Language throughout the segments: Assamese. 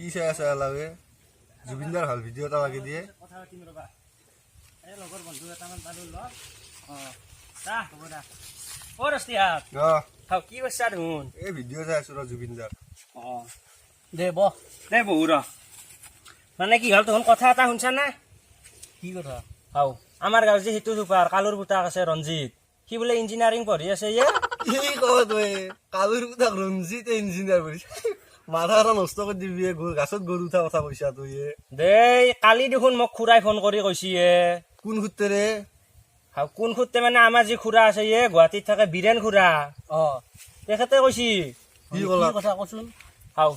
কি চাই আছা লাগে জুবিনদাৰ ভাল ভিডিঅ' এটা লাগি দিয়ে। কথা পাতিম ৰ'বা, এই লগৰ বন্ধু এটামান পালো লগ। অঁ, দা হ'ব দা। অ' ৰস্তিহাত। অ। হাও, কি কৰিছা দেখোন? এই ভিডিঅ' চাই আছো ৰ জুবিনদাৰ। অঁ। দে বহ। দে বহু ৰ। মানে কি হ'ল, তহোন কথা এটা শুনছা না? কি কথা? হাও, আমাৰ গাঁৱৰ যে সিটো চুপাৰ কালুৰ পুতাক আছে ৰঞ্জিত, সি বোলে ইঞ্জিনিয়াৰিং পঢ়ি আছে ইয়ে। কি কৱ তই? কালুৰ পুতাক ৰঞ্জিত ইঞ্জিনিয়াৰ কৰিছে? মাথা এটা নষ্ট কৰি দিবি এ, গাছত গৰু উঠা কথা কৈছা তই এ। দেই, কালি দেখোন মোক খুৰাই ফোন কৰি কৈছি এ। কোন সূত্ৰেৰে? হাও, কোন সূত্ৰে মানে আমাৰ যি খুৰা আছে ইয়ে, গুৱাহাটীত থাকে, বীৰেণ খুৰা। তেখেতে কৈছি। কি ক'লা? কি কথা কচোন? হাও,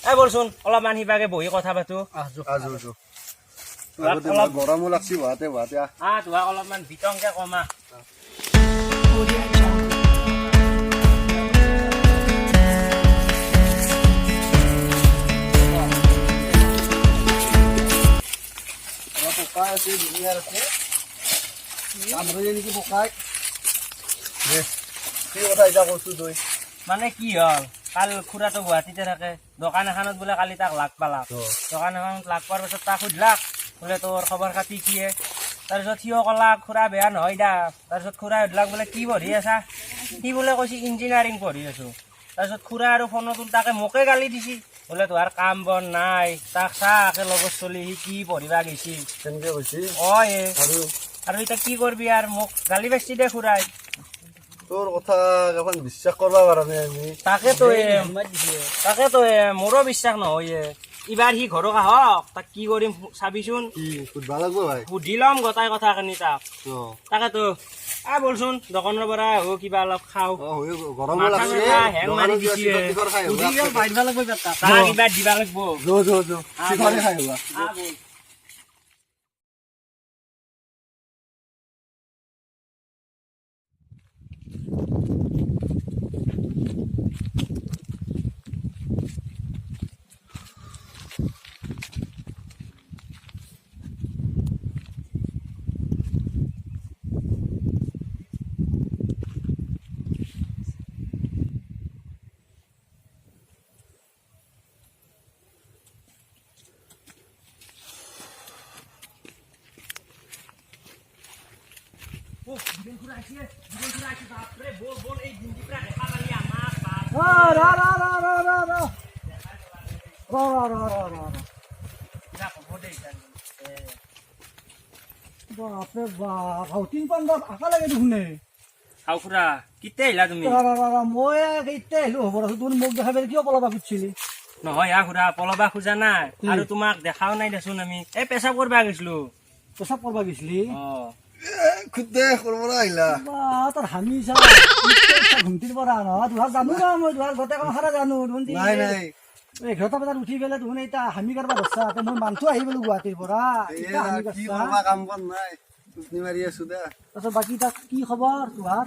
এই বলচোন, অলপমান সিবাগে বহি কথা পাতো। আহ, যোগ। আজো আজো। তোহাক আগতে অলপ গৰমো লাগছি বহাতে বহাতে, আহ। আহ, তোহাক অলপমান বিতংকে কমা। Audio Jungle. পকাই আছে, ধুনীয়াৰ আছে, কাম কৰি নেকি পকাই দে। কি কথা এতিয়া কৈছো তই? মানে কি হ'ল, কাল খুৰাটো গুৱাহাটীতে থাকে, দোকান এখনত বোলে কালি তাক লাগ পালাক। দোকান এখনত লাগ পোৱাৰ পাছত তাক সুধিলাক বোলে তোৰ খবৰ খাতি কি হে? তাৰপিছত সিও ক'লাক, খুৰা বেয়া নহয় দা। তাৰপিছত খুৰাই সুধিলাক বোলে কি পঢ়ি আছা? সি বোলে কৈছে ইঞ্জিনিয়াৰিং পঢ়ি আছো। তাৰপিছত খুৰা আৰু ফোনত তাকে মোকে গালি দিছি বোলে তোহাৰ কাম বন নাই, তাক চা, একে লগত চলি সি কি পঢ়িবা গৈছি। কেনেকে কৈছি? অ এ। আৰু? আৰু এতিয়া কি কৰবি আৰু, মোক গালি পাইছি দে খুৰাই। তোৰ কথা এখন বিশ্বাস কৰিব পৰা নাই আমি। তাকেতো এ, তাকেতো এ, মোৰো বিশ্বাস নহয় এ। এইবাৰ সি ঘৰত আহক, তাক কি কৰিম চাবিচোন। কি সুধবা লাগব ভাই? সুধি ল'ম গোটাই কথাখিনি তাক। তাকেতো, আ বলচোন, দোকানৰ পৰা আহো, কিবা অলপ খাওঁ। অ, হৈ গৰমো মাথা লাগছে। চাথা হেং মাৰি দোকানত কিবা দিছে। চিখৰ তিখৰ খাই সুধি আহিবা। গেল, বাইধবা লাগব এইবাৰ তাক। তাক কিবা দিবা লাগব। যো যো যো, চিখৰে খাই আহিবা। আহ, বল। অ, বীৰেণ খুৰা আহিছে, বীৰেণ খুৰা আহিছে, বাপৰে, বল বল, এই গুণ্ডি পৰা দেখা পালি আমাক, বাপ। ৰ ৰ ৰ ৰ ৰ ৰ ৰ ৰ ৰ ৰ ৰ ৰ। কিবা ক'ব দে এতিয়া। এ, বাপৰে বাপ, হাও, তিন পাণ্ডা আকা লাগে দেখোন এ। হাও খুৰা, কেতিয়া আহিলা তুমি? ৰ ৰ ৰ ৰ, মই এতিয়া আহিলো হ'ব। ৰচোন, তুমি মোক দেখা পেলাই কিয় পলাবা খুজিছিলি? নহয় হা খুৰা, পলবা খোজা নাই আৰু তোমাক দেখাও নাই দেচোন, আমি এই পেচাব কৰবা গৈছিলো। পেচাব কৰবা গৈছিলি? অ। খুদে ক'ৰ পৰা আহিলা? বা, তাৰ হামি চা ঘুমটিৰ পৰা নহয়। তোহাৰ জানো না মই, তোহাৰ গোটেই কাম সাৰা জানো দেখোন। নাই নাই। 11টা বজাত উঠি পেলাই দেখোন এতিয়া হামি কাটবা ধৰছা। তে মই মানুহটো আহি গ'লো গুৱাহাটীৰ পৰা, এতিয়া হামি কি কাটছা? কৰবা, কাম বন নাই, টোপনি মাৰি আছো দে। তাৰপিছত বাকী তাক কি খবৰ তোহাৰ?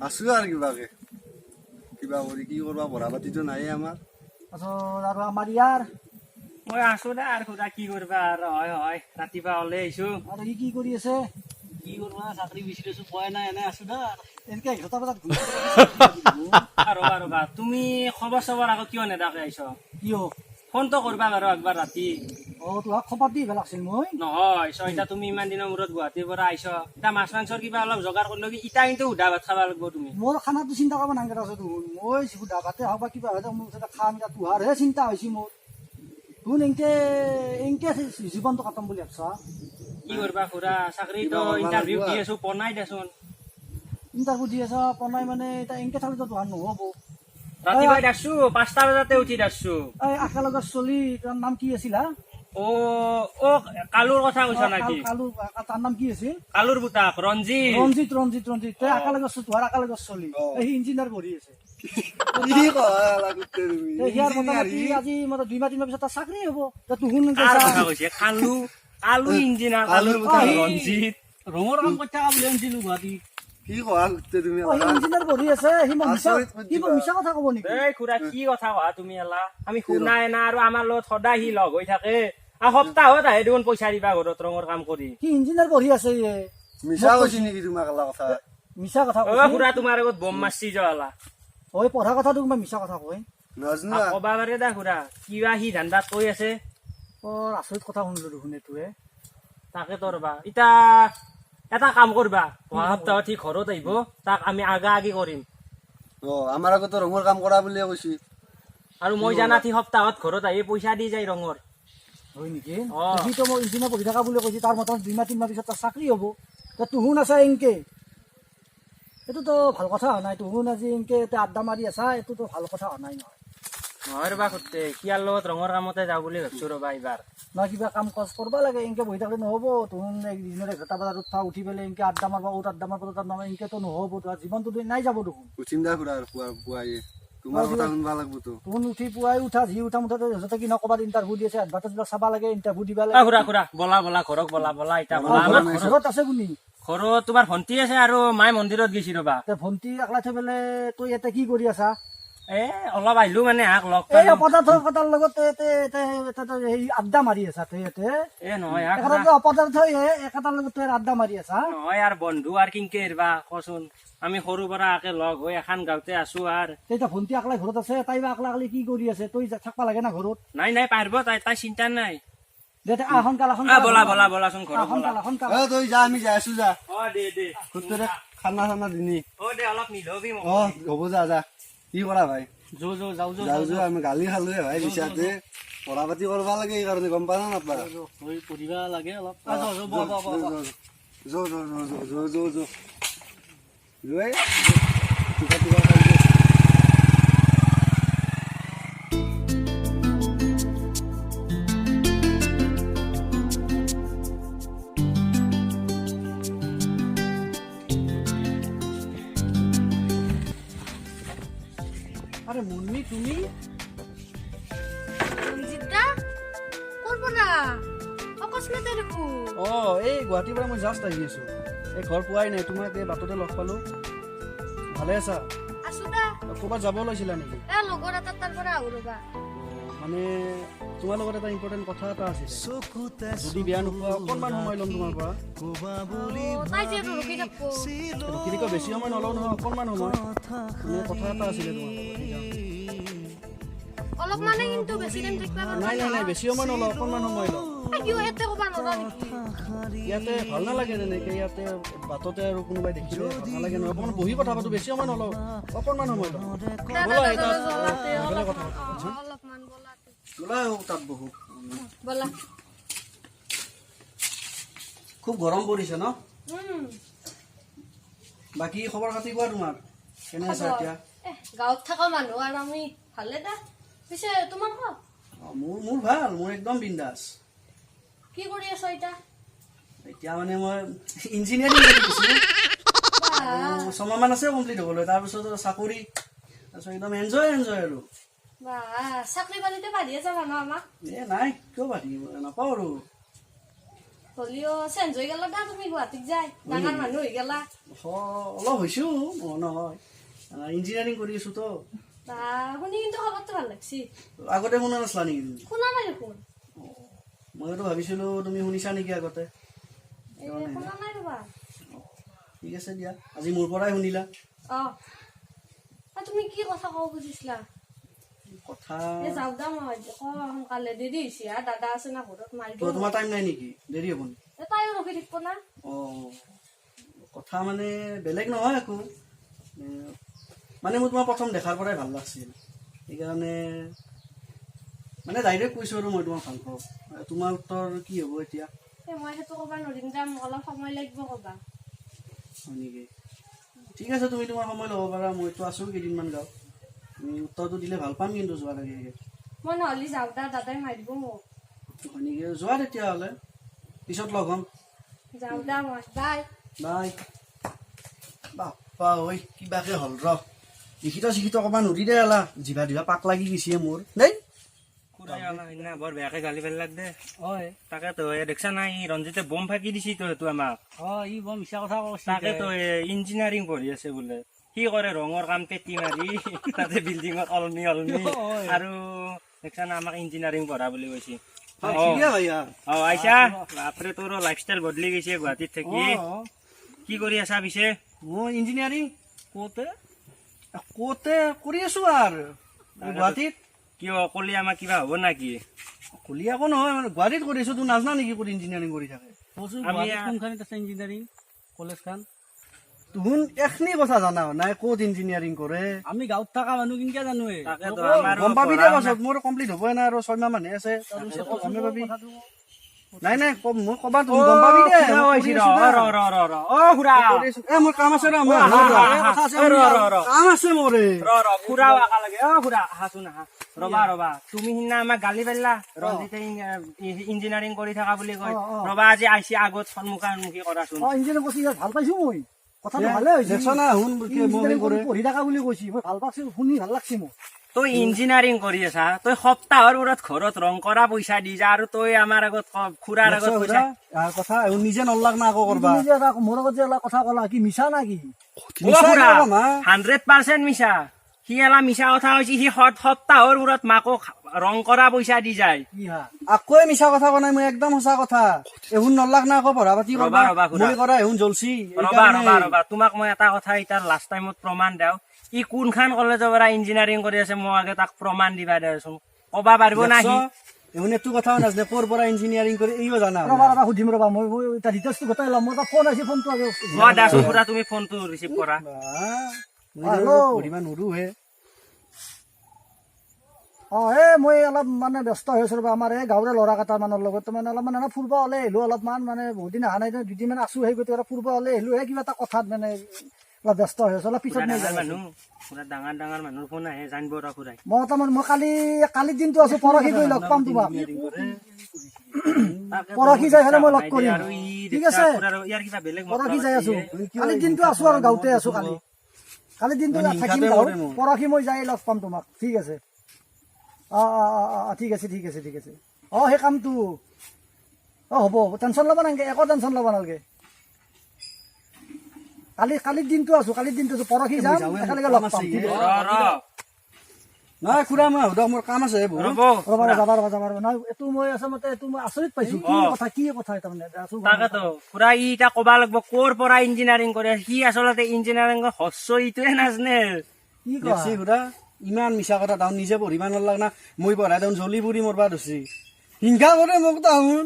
আছো আৰু কিবাকে কিবা কৰি। কি কৰবা, পঢ়া পাতিতো নাইয়ে আমাৰ। তাৰপিছত আৰু আমাৰ ইয়াৰ? মই আছো দে আৰু খুৰা, কি কৰবা আৰু, হয় হয়, ৰাতিপুৱা ওলাই আহিছো। আৰু সি কি কৰি আছে? কি কৰবা, চাকৰি বিচাৰি আছো, পোৱাই নাই, এনে আছো দা। এনেকে 11টা বজাত ঘুমটি। ৰবা ৰবা, তুমি খবৰ চবৰ আকৌ কিয় নেদাকে আহিছ? কিয়? ফোনটো কৰবা বাৰু একবাৰ ৰাতি। অ, তোহাক খবৰ দি লাগছিল মই। নহয়, ছয়টা, তুমি ইমান দিনৰ মূৰত গুৱাহাটীৰ পৰা আহিছ, এতিয়া মাছ মাংসৰ কিবা অলপ যোগাৰ কৰিলো কি, ইটা কিন্তু সুধা ভাত খাব লাগিব তুমি। মোৰ খানাটো চিন্তা কৰিব নালাগে তাৰপিছত দেখোন। মই সুধা ভাতে হওক বা কিবা হওক, মোৰ ওচৰতে খাম। এতিয়া তোহাৰহে চিন্তা হৈছে মোৰ। তোন এনকে এনকে জীৱনটো কটাম বুলি ভাবছা? কি কৰবা খুৰা, চাকৰিটো কিবা কৰবা ইণ্টাৰভিউ লাগব দি আৰু। আছো, পোৱা দেচোন। ইণ্টাৰভিউ দি আছা, পনাই মানে এতিয়া এনকে থাকিলেতো তোহাৰ নহ'ব। ৰাতিপুৱাই দাসছো, 5টা বজাতে উঠি দাসছো। এই একেলগৰ চলি, তাৰ নাম কি আছিল হা? অ অ, কালুৰ কথা কৈছা নাকি? কালু, তাৰ নাম কি আছিল? কালুৰ পুতাক ৰঞ্জিত। ৰঞ্জিত, ৰঞ্জিত, ৰঞ্জিত। তই একেলগৰ তোহাৰ একেলগৰ চলি, সি ইঞ্জিনিয়াৰ পঢ়ি আছে। কি কৱা লাগোতে তুমি? এই সিয়াৰ ইঞ্জিনিয়াৰ মোটামুটি সি? আজি মানে 2 মাহ 3 মাহ পিছত তাৰ চাকৰি হ'ব। তে তুহুন কাৰ কথা কৈছে? কালু, কালু ইঞ্জিনিয়াৰ, কালুৰ কালুৰ পুতাক পুতাক ৰঞ্জিত। ৰঙৰ কাম কৰি থকা বুলি শুনিছিলো গুৱাহাটীত। কি কৱা গুটে তুমি? সি ইঞ্জিনিয়াৰ পঢ়ি আছে, সি মই মিছা আচৰিত কৰি সি মোক দিবা। মিছা কথা ক'ব নেকি? এই খুৰা, কি কথা কোৱা তুমি এলা? আমি শুনাই না আৰু আমাৰ লগত সদায় সি লগ হৈ থাকে আৰু সপ্তাহত আহে দেখোন পইচা দিবা ঘৰত ৰঙৰ কাম কৰি। সি ইঞ্জিনিয়াৰ পঢ়ি আছে ইয়ে। মিছা কৈছি নেকি তোমাক এলা কথা? মিছা কথা অ কৈছে। খুৰা, তোমাৰ আগত বম মাৰছি যোৱা এলা। ঐ, পঢ়া কথাটো কিবা মিছা কথা কয়? নাজনো। কবা পাৰে দা খুৰা, কিবা সি ধান্দাত কৈ আছে। বৰ আচৰিত কথা শুনিলো দেখোন এইটোৱে। তাকে তো ৰবা, ইতা এটা কাম কৰবা, অহা সপ্তাহত সি ঘৰত আহিব, তাক আমি আগা আগি কৰিম। অ, আমাৰ আগতে ৰঙৰ কাম কৰা বুলিয়ে কৈছি। আৰু মই জানাত সি সপ্তাহত ঘৰত আহি পইচা দি যায় ৰঙৰ। হয় নেকি? অ। সিটো মই ইঞ্জিনিয়াৰ পঢ়ি থকা বুলি কৈছে, তাৰ মতে 2 মাহ 3 মাহ পিছত তাৰ চাকৰি হ'ব। তুহুন আছা এনকে, এইটোতো ভাল কথা হোৱা নাই। তুহুন আজি এনকে এতিয়া আড্ডা মাৰি আছা, এইটোতো ভাল কথা হোৱা নাই নহয়। নহয় ৰবা খুটে, সিয়াৰ লগত ৰঙৰ কামতে যাওঁ বুলি ভাবছো ৰবা এইবাৰ। নহয়, কিবা কাম কাজ কৰিব লাগে, এনকে বহি থাকিলে নহ'ব। তুহুন দিনত 11টা বজাত উঠা, উঠি পেলাই এনকে আড্ডা মাৰবা, অ'ত আড্ডা মাৰবা, তাত মাৰবা, এনকেতো নহ'ব। তোমাৰ জীৱনটো নাই যাব দেখোন। উঠিম দা খুৰা, পুৱা পুৱাই তোমাৰ কথা শুনবা লাগবতো। তুহুন উঠি পুৱাই উঠা, যি উঠা মুঠতে য'তে কি নহয় ক'ৰবাত ইণ্টাৰভিউ দি আছে, এডভাৰ্টাইজবিলাক চাব লাগে, ইণ্টাৰভিউ দিব অ লাগে। খুৰা, খুৰা, বলা বলা, ঘৰক বলা বলা, ইতা বলা। অ, আমাৰ ঘৰত ঘৰত আছে কোনি? ঘৰত তোমাৰ ভণ্টি আছে আৰু মায়ে মন্দিৰত গৈছি ৰবা। তে ভণ্টি একলা থৈ পেলাই তই ইয়াতে কি কৰি আছা? এ অলপ আহিলো মানে আক লগ এই পালো। অপদাৰ্থ কথাৰ লগত তই ইয়াতে সেই আড্ডা মাৰি আছা তই ইয়াতে? এ নহয় আ খুৰা। একেটা অপদাৰ্থ একেটাৰ লগত তই আড্ডা মাৰি আছা? নহয় আৰু বন্ধু আৰু কিনকে এৰবা কচোন, আমি সৰুৰ পৰা একে লগ হৈ এখন গাঁৱতে আছো আৰু। তেতিয়া ভণ্টি একলাই ঘৰত আছে, তাই বা একলা একলি কি কৰি আছে? তই থাকবা লাগে না ঘৰত। নাই নাই, পাৰিব তাই, তাই চিন্তা নাই। দে দে, আহ সোনকালে। আ সোনকালে। বলা বলা বলাচোন, ঘৰত বলা। সোনকালে সোনকালে। অ, তই যা, আমি যাই আছো, যা। অ দে দে। খুটৰে খানা চানা দিনি। অ দে, অলপ মিলবি মোক। অ হ'ব, যা যা। কি কৰা ভাই? যো যো, যাওঁ যো। যাওঁ যো, আমি গালি খালোৱে ভাই বিচাতে। পঢ়া পাতি কৰবা লাগে সেইকাৰণে, গম পা না নাপা? মই পঢ়িব লাগে অলপ। আ, যাওঁ যাওঁ, বহ বহ বহ। যো যো যো যো যো যো যো যো, এই টিকা টিকা খাই যো। আৰে মুন্নি, তুমি? ৰঞ্জিত দা, ক'ৰ পৰা অকস্মাতে দেখোন? অ, এই গুৱাহাটীৰ পৰা মই জাষ্ট আহি আছো, এই ঘৰ পোৱাই নাই। তোমাক এই বাটতে লগ পালো। ভালে আছা? আছো দা। ক'ৰবাত যাব ওলাইছিলা নেকি? এ লগৰ এটা তাৰ পৰা আহো ৰ'বা। মানে তোমাৰ লগত এটা ইম্পৰ্টেণ্ট কথা এটা আছিলে, যদি বেয়া নোপোৱা অকণমান সময় ল'ম তোমাৰ পৰা। অ, তাই যে আৰু ৰখি থাকব। ৰখি থাকিব, বেছি সময় নলওঁ নহয়, অকণমান সময়। মানে কথা এটা আছিলে তোমাৰ লগত, সেইকাৰণে। অলপমানে কিন্তু, বেছি টাইম থাকিব পাৰিবা? নাই নাই নাই, বেছি সময় নলওঁ, অকণমান সময় লওঁ। কিয়, ইয়াতে ক'বা নোৱাৰা নেকি? ইয়াতে ভাল নালাগে তেনেকে, ইয়াতে বাটতে আৰু কোনোবাই দেখিলে ভাল নালাগে নহয়। অকণমান বহি কথা পাতো, বেছি সময় নলওঁ, অকণমান সময় লওঁ। দা, ব'লা, দা, এই দা, তাত ব'লাতে, সেইফালে কথা অলপমান, পাতো। অ, অলপমান ব'লাতে। ব'লা, তাত বহো। ব'লা। খুব গৰম পৰিছে ন? উম। বাকী খবৰ খাতি কোৱা, তোমাৰ কেনে আছা খবৰ? এতিয়া? এ গাঁৱত থকা মানুহ আৰু আমি ভালে দা। পিছে তোমাৰ ক? অ, মোৰ ভাল, মোৰ একদম বিন্দাছ। কি কৰি আছ এতিয়া? এতিয়া মানে মই ইঞ্জিনিয়াৰিং কৰি আছো। বাহ, 6 মাহমান আছে কমপ্লিট হ'বলৈ, তাৰপিছত আৰু চাকৰি, তাৰপিছত একদম এনজয় এনজয় আৰু। বাহ, চাকৰি পালিতে বাঢ়িয়ে যাবা ন আমাক? এ নাই, কিয় বাঢ়িম, নাপাওঁ আৰু। হ'লেও চেঞ্জ হৈ গেলা দা তুমি গুৱাহাটীত যাই, ডাঙৰ মানুহ হৈ গেলা। অলপ হৈছো, নহয়, ইঞ্জিনিয়াৰিং কৰি আছো তো। বা, শুনি কিন্তু খবৰটো ভাল লাগছি। আগতে শুনা নাছিলা নেকি তুমি? শুনা নাই দেখোন। মইতো ভাবিছিলো তুমি শুনিছা নেকি আগতে। এ শুনা নাই ৰবা। ঠিক আছে দিয়া, আজি মোৰ পৰাই শুনিলা। অ আ, তুমি কি কথা ক'ব খুজিছিলা? কথা। এ যাওঁ দা মই, ক সোনকালে, দেৰি হৈছে। হা, দাদা আছে না ঘৰত, মাৰিব। কিয়, তোমাৰ টাইম নাই নেকি? দেৰি হ'ব নেকি? এ তাইও ৰখি থাকিব না। অ, কথা মানে বেলেগ নহয় একো। মানে মোৰ তোমাৰ প্ৰথম দেখাৰ পৰাই ভাল লাগছিল, সেইকাৰণে মানে ডাইৰেক্ট কৈছোঁ আৰু মই তোমাক ভাল পাওঁ। তোমাৰ উত্তৰ কি হ'ব এতিয়া? এ মই সেইটো ক'ব নোৱাৰিম দা, মোক অলপ সময় লাগিব ক'বা। হয় নেকি? ঠিক আছে, তুমি তোমাৰ সময় ল'ব পাৰা, মইতো আছোঁ কেইদিনমান গাঁৱত। তুমি উত্তৰটো দিলে ভাল পাম কিন্তু যোৱাৰ আগে আগে। মই নহ'লে যাওঁ দা, দাদাই মাৰিব মোক। হয় নেকি? যোৱা তেতিয়াহ'লে, পিছত লগ হ'ম। যাওঁ দা মই, বাই। বাই। বাপ্পা ঐ, কিবাকে হ'ল ৰ। লিখিত চিখিত অকণমান নুদি দে, এলা জিভা জিভা পাক লাগি গৈছে মোৰ দেই। খুৰাই আমাক সেইদিনা বৰ বেয়াকে গালি পেলাক দে। হয়। তাকেতো, এই দেখছা নাই, ই ৰঞ্জিতে বম ফাঁকি দিছি তো সেইটো আমাক। অ, ই বৰ মিছা কথা কৈছে। তাকেতো, ইঞ্জিনিয়াৰিং পঢ়ি আছে বোলে, সি কৰে ৰঙৰ কাম পেটি মাৰি তাতে বিল্ডিঙত অলমি অলমি, আৰু দেখছা না আমাক ইঞ্জিনিয়াৰিং পঢ়া বুলি কৈছে। ভাইয়া। অ আইছা, বাপৰে, তোৰো লাইফষ্টাইল বদলি গৈছে গুৱাহাটীত থাকি। কি কৰি আছা পিছে? মই ইঞ্জিনিয়াৰিং ক'তে ক'তে কৰি আছো আৰু। গুৱাহাটীত কিয় কলি আমাৰ কিবা হ'ব নাকি? কলি আকৌ নহয়, মানে গুৱাহাটীত কৰি আছো। তোৰ নাজানা নেকি ক'ত ইঞ্জিনিয়াৰিং কৰি থাকে? কোনখানিত আছে ইঞ্জিনিয়াৰিং কলেজখন? তুহুন এখিনি কথা জানা নাই ক'ত ইঞ্জিনিয়াৰিং কৰে? আমি গাঁৱত থকা মানুহ কেনেকে জানো? গম পাবি দে পাছত। মোৰ কমপ্লিট হ'বই নাই আৰু 6 মাহ মানহে আছে, তাৰপিছত গমে পাবি। নাই নাই, মই কবা তুমি গম পাবি দে। এ মোৰ কাম আছে ৰ, কাম আছে মোৰ। খুৰাও একেলগে। অ খুৰা আহাচোন, আহা। ৰবা ৰবা, তুমি সিদিনা আমাক গালি পাৰিলা ৰঞ্জিতে ইঞ্জিনিয়াৰিং কৰি থকা বুলি কৈ। ৰবা, আজি আহিছি আগত সন্মুখা সন্মুখী কৰাচোন। অ ইঞ্জিনিয়াৰিং কৰিছি, ভাল পাইছো মই। কথাটো ভালে হৈছে। পঢ়ি থকা বুলি কৈছি, মই ভাল পাইছো, শুনি ভাল লাগছি মোক। তই ইঞ্জিনিয়াৰিং কৰি আছা, তই সপ্তাহৰ মূৰত ঘৰত ৰং কৰা পইচা দি যা, আৰু তই আমাৰ আগত খুৰাৰ আগত পইচা কথা নিজে নলাগ না আকৌ কৰবা। মোৰ আগত যে কথা কলা কি মিছা না কি? 100% মিছা। সি এলা মিছা কথা কৈছি। সি সপ্তাহৰ মূৰত মাকক ৰং কৰা পইচা দি যায়। আকৌ মিছা কথা কোৱা নাই মই, একদম সঁচা কথা। এহুন নলাগ না আকৌ পঢ়া পাতি কৰবা। মই কৰা এহুন জ্বলছি। ৰবা ৰবা ৰবা, তোমাক মই এটা কথা এতিয়া লাষ্ট টাইমত প্ৰমাণ দেওঁ। ই কোনখান কলেজৰ পৰা ইঞ্জিনিয়াৰিং কৰি আছে, মই আগে তাক প্ৰমাণ দিবা দেচোন। কবা পাৰিব না সি? এহুন এইটো কথাও নাজানে ক'ৰ পৰা ইঞ্জিনিয়াৰিং কৰি, এইও জানা। ৰবা ৰবা, সুধিম ৰবা। মই এতিয়া ডিটেইলছটো গোটাই ল'ম। মোৰ এটা ফোন আহিছে, ফোনটো আগে। অ দাচোন খুৰা, তুমি ফোনটো ৰিচিভ কৰা। পঢ়িব নোৱাৰোহে। অ এই মই অলপ মানে ব্যস্ত হৈ আছো ৰ'বা। আমাৰ এই গাঁৱৰে ল'ৰা কেইটামানৰ লগত মানে অলপমান এনে ফুৰিব ওলাই আহিলো। অলপমান মানে বহুত দিন অহা নাই, দুদিনমান আছো। সেই গতিকে ফুৰিব ওলাই আহিলো। এই কিবা এটা কথাত মানে অলপ ব্যস্ত হৈ আছো, অলপ পিছত মই যাই আছো। ডাঙৰ ডাঙৰ মানুহৰ ফোন আহে, জানিব ৰ খুৰাই। মই তাৰমানে মই কালি দিনটো আছো, পৰহি গৈ লগ পাম তোমাক। পৰহি যাই পেলাই মই লগ কৰিম, ঠিক আছে? পৰহি যাই আছো, কালি দিনটো আছো আৰু গাঁৱতে আছো। কালি কালি দিনটো থাকিম গাঁৱত, পৰহি মই যাই লগ পাম তোমাক, ঠিক আছে? অ অ অ অ ঠিক আছে ঠিক আছে ঠিক আছে। অ সেই কামটো অ হ'ব, টেনশ্যন ল'ব নালাগে, একো টেনশ্যন ল'ব নালাগে। কালি কালিৰ দিনটো আছো, কালিৰ দিনটো আছো, পৰহি যাম, একেলগে লগ পাম। নাই খুৰা, মই সোধক, মোৰ কাম আছে। ৰ'বা যাবা ৰ'বা যাবা ৰ'বা। নহয় এইটো মই আচলতে এইটো মই আচৰিত পাইছো। কি কথা কি কথা তাৰমানে? তাকেতো খুৰা, ই এতিয়া ক'বা লাগিব ক'ৰ পৰা ইঞ্জিনিয়াৰিং কৰে। সি আচলতে ইঞ্জিনিয়াৰিঙৰ হস্য ইটোৱে নাজানে। কি কয় খুৰা, ইমান মিছা কথা। তাহুন নিজে পঢ়িব নালাগ না, মই পঢ়াই তাহুন জ্বলি পুৰি মৰবা ধৰছি। হিংসা কৰে মোক তাহুন।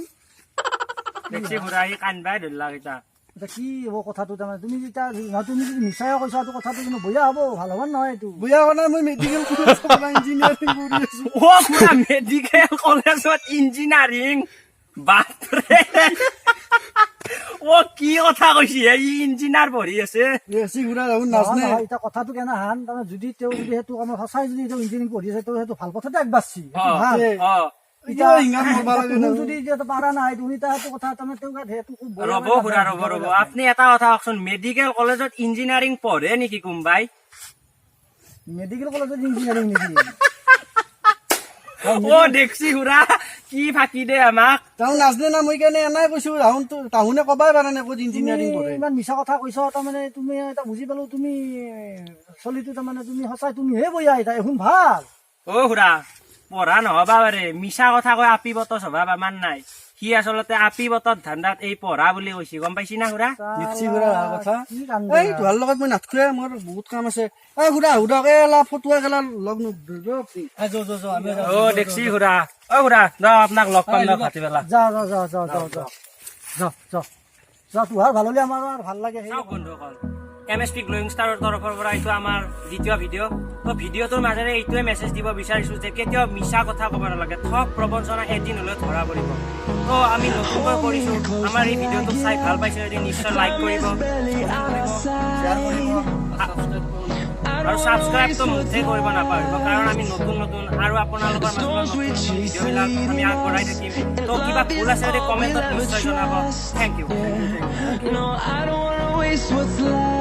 দেখছি খুৰা, ই কান্দবাই ধৰলাক এতিয়া। এতিয়া কি হ'ব কথাটো তাৰমানে? তুমি যেতিয়া তুমি যদি মিছাই কৈছা, এইটো কথাটো কিন্তু বয়া হ'ব, ভাল হ'ব নহয় এইটো। বয়া হোৱা নাই, মই মেডিকেল কলেজৰ পৰা ইঞ্জিনিয়াৰিং কৰি আছো। অ খুৰা, মেডিকেল কলেজত ইঞ্জিনিয়াৰিং? বাপৰে, অ কি কথা কৈছি হে? ই ইঞ্জিনিয়াৰ পঢ়ি আছে। খুৰা নাজানে এতিয়া কথাটো কেনে হান। তাৰমানে যদি তেওঁ যদি সেইটো কামত সঁচাই যদি তেওঁ ইঞ্জিনিয়াৰিং পঢ়ি আছে, তেওঁ সেইটো ভাল পথতে আগবাঢ়ছি, ভাল। ৰ'ব খুৰা, ৰ'ব ৰ'ব, আপুনি এটা কথা কওকচোন, মেডিকেল কলেজত ইঞ্জিনিয়াৰিং পঢ়ে নেকি কোনোবাই? মেডিকেল কলেজত ইঞ্জিনিয়াৰিং নেকি? অ দেখছি খুৰা, কি ফাঁকি দে আমাক। তাহুন নাজানে না, মই কাৰণে এনাই কৈছো। তাহুন তাহুনে কবাই পাৰা নাই ক'ত ইঞ্জিনিয়াৰিং কৰে। ইমান মিছা কথা কৈছ, তাৰমানে তুমি এটা বুজি পালো তুমি চলিটো, তাৰমানে তুমি সঁচাই তুমিহে বয়া এতিয়া এখন ভাল। অ খুৰা, পঢ়া নহবা পাৰে, মিছা কথা কৈ আপি বতৰ স্বভাৱ আমাৰ নাই। সি আচলতে আপি বতৰ ধান্দাত এই পঢ়া বুলি কৈছি, গম পাইছি না খুৰা? দেখছি খুৰা কথা। এই তোহাৰ লগত মই নাথখোৱে, মোৰ বহুত কাম আছে। এই খুৰা সুধক, এই এলা ফটুৱা গেলা লগ নধৰিব। অ দেখছি খুৰা। অ খুৰা, আপোনাক লগ পাম ন ভাটিবেলা। যা যা যা যা যা যা যা যা যা, তোহাৰ ভাল হ'লে আমাৰ আৰু ভাল লাগে। চাওক বন্ধুসকল, MSP glowing ষ্টাৰৰ তৰফৰ পৰা এইটো আমাৰ দ্বিতীয় ভিডিঅ'। তো ভিডিঅ'টোৰ মাজেৰে এইটোৱে মেছেজ দিব বিচাৰিছোঁ যে কেতিয়াও মিছা কথা ক'ব নালাগে, ঠগ প্ৰবঞ্চনা এদিন হ'লেও ধৰা পৰিব। তো আমি নতুনকৈ কৰিছোঁ, আমাৰ এই ভিডিঅ'টো চাই ভাল পাইছে যদি নিশ্চয় লাইক কৰিব, আৰু ছাবস্ক্ৰাইবটো মুঠেই কৰিব নাপাহৰিব, কাৰণ আমি নতুন নতুন আৰু আপোনালোকৰ মাজত নতুন নতুন ভিডিঅ'বিলাক আমি আগবঢ়াই থাকিম। তো কিবা ভুল আছে যদি কমেণ্টত নিশ্চয় জনাব। Thank you. No, I don't wanna waste what's left.